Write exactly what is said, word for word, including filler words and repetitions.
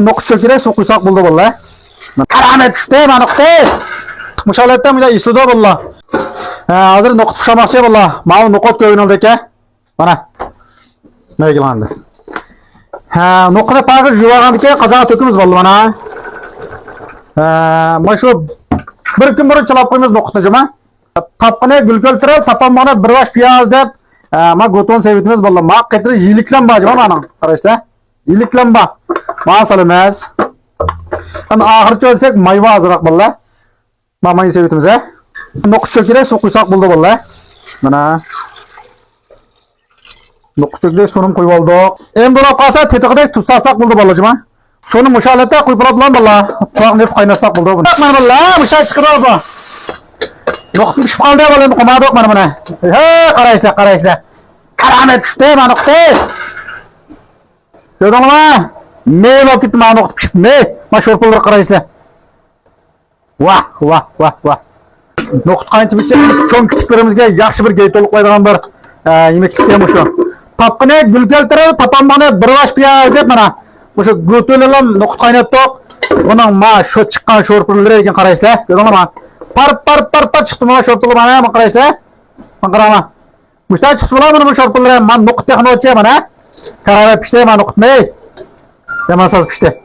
نوقۇت چۆكۈرەك سۇ قۇيساق بولدى باللا. كارامەت چۈشتى، مانا نوقۇتى. مۇشۇ ھالەتتە مۇشۇ ئېسىلىدۇ باللا. ھە، ھازىر نوقۇت پۇشاماقچى باللا. ماۋۇ نوقۇت كۆرگىنىڭدەك. مانا. نەگىلاندى. ھە، نوقۇتنى پاكىز يۇۋالغاندىن كېيىن قازانغا تۆكىمىز باللا مانا. ھە، مانا شۇ بىر كۈن بۇرۇن چىلاپ قويىمىز نوقۇتنى جۇما. تاپقىنى گۈل كۆلتۈرەل، تاپالمىغىنى بىر باش پىياز دەپ، ھە، ما گۇتون سېۋىتىمىز باللا. ما قېتىرى يىلىكلەم بار جۇما مانىڭ. قارايسىلەر. يىلىكلەم بار. ما سالىمىز. ئەمدى ئاخىرىچە ئۆلسەك مايۋا ئازراق باللا. مانا ماينى سېۋىتىمىز ھە. نوقۇت چۆكۈرەك سۇ قۇيساق بولدى باللا. مانا. نوقۇت چۆكۈرەك سۇنىمۇ قۇيۇپ ئالدۇق. ئەمدى بولۇپ قالسا تېتىغۇدەك تۇز سالساق بولدى باللا جۇما. سۇنى مۇشۇ ھالەتتە قۇيۇپ بولۇپ بولام باللا. قۇلاقنى يېپىپ قايناتساق بولدى بۇنى. مانا باللا مۇشۇ چىقىدۇ بۇ. نوقۇت پىشىپ قالدى باللا، قويمادۇق مانا مانا. ھە، قارايسىلەر، قارايسىلەر. كارامەت چۈشتى مانا نوقۇتى. كۆردۈڭلارمۇ؟ مەي بولۇپ كەتتى مانا نوقۇت پىشىپ. مەي. مانا شورپىلىرى قارايسىلەر. ۋاھ، ۋاھ، ۋاھ، ۋاھ. نوقۇت قاينىتىپ ئىچسەك، چوڭ كىچىكلىرىمىزگە ياخشى بىر گەي تولۇقلايدىغان بىر، ئە، يېمەكلىك ئىكەن مۇشۇ. تاپقىنى گۈل كەلتۈرەر، تاپالمىغىنى بىر باش پىياز دەپ مانا مۇشۇ گۇتۇلىلام نوقۇت قايناتتۇق. بۇنىڭ ما شۇ چىققان شورپىلىرى ئىكەن قارايسىلەر. كۆردۈڭلارمۇ؟ پار، پار، پار، پار چىقتى مانا شورپىلار مانا، مانا قارايسىلەر. مانا قاراڭلار. مۇشۇنداق چىقسا بولا مانا بۇ شورپىلىرى. مانا نوقۇت تېخى نوچى مانا. كارامەت پىشتى مانا نوقۇتنى. يامان ساز پىشتى.